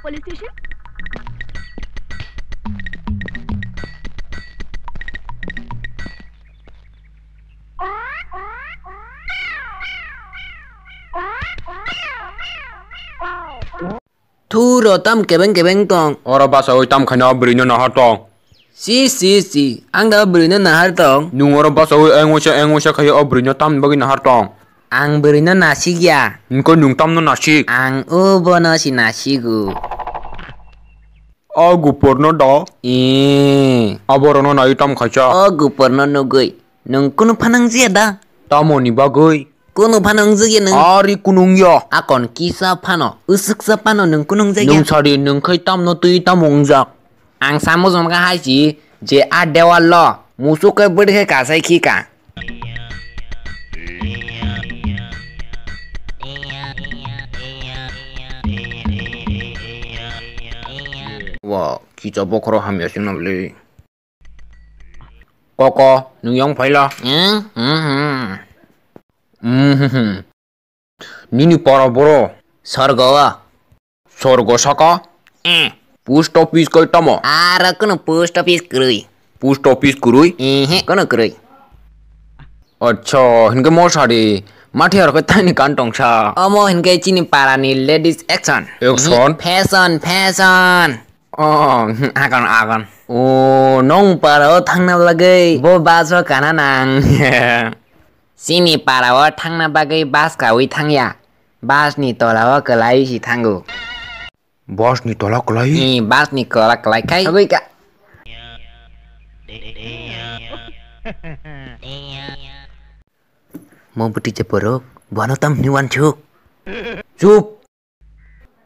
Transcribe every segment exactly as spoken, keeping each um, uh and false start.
Police station? Thuro tam kebeng kebeng tong. Oro basawi tam khaina o bwrwino nahar tong. Si, si, si, ang da o bwrwino nahar tong. Nwng oro basawi eng waisa, eng waisa khai o bwrwino tamni bagwi nahar tong. Ang bwrwino nasikya. Hwnkhe nwng tamno nasik? Ang o bono si nasigo. O guporno da? Ee. Aborokno naiwi tam khaisa? O guporno nugwi. Nwng kunu phanang jia da? Tamoni bagwi? Kunu phano wngjak ya nwng? Ari kunu wngya. Akon kisa phano, usuksa phano nwng kunu wngjak ya? Nwng sadi nwng khai tamno twi tamo wngjak? Ang samo jomka hai si je a dewal lo musuk kai bwdwi khai kasai khi ka. Wa, kisa bokhoro hamya singna bwle. Koko, nwng yang phaila? Hmm, hmm, hmm. Hmm, hmm, hmm. Nini para boro? Sorgo o. Sorgo saka? Eh. Post office kai tamo? Aro kono post office kwrwi. Post office kwrwi? Ehe, kono kwrwi. Acha, hinkhe mo sadi. Mathe aro khe thaini kan tongsa. Omo hinkhe chini para ni ladies action. Action? Fashion, fashion. Oh, agon, agon. O, nong para o thangna bagwi bo bus o kana nang. Chini para o thangna bagwi bus kawi thangya. Bus ni tola o kwlai si thango. Bus ni tola kwlai? Ee, bus ni tola kwlai khai. Sagwi ka. Mo bwtwi je borok, bono tam hwnwi uansuk. Chup!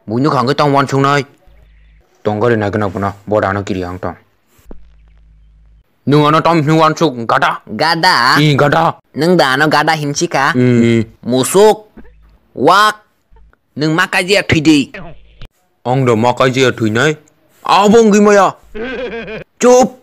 Buino khangwi tamo uansuknai. Tongkari naikhe nokphano, bo dano kiri ang tong. Nwng ano tam hwnwi uansuk, gada? Gada? Ee, gada. Nwng da ano gada hinsi kha? Ee. Musuk, wak, nwng ma kaijaya thwidi. Ang da ma kaijaya thwinai? Abo wngwi maya. Chup!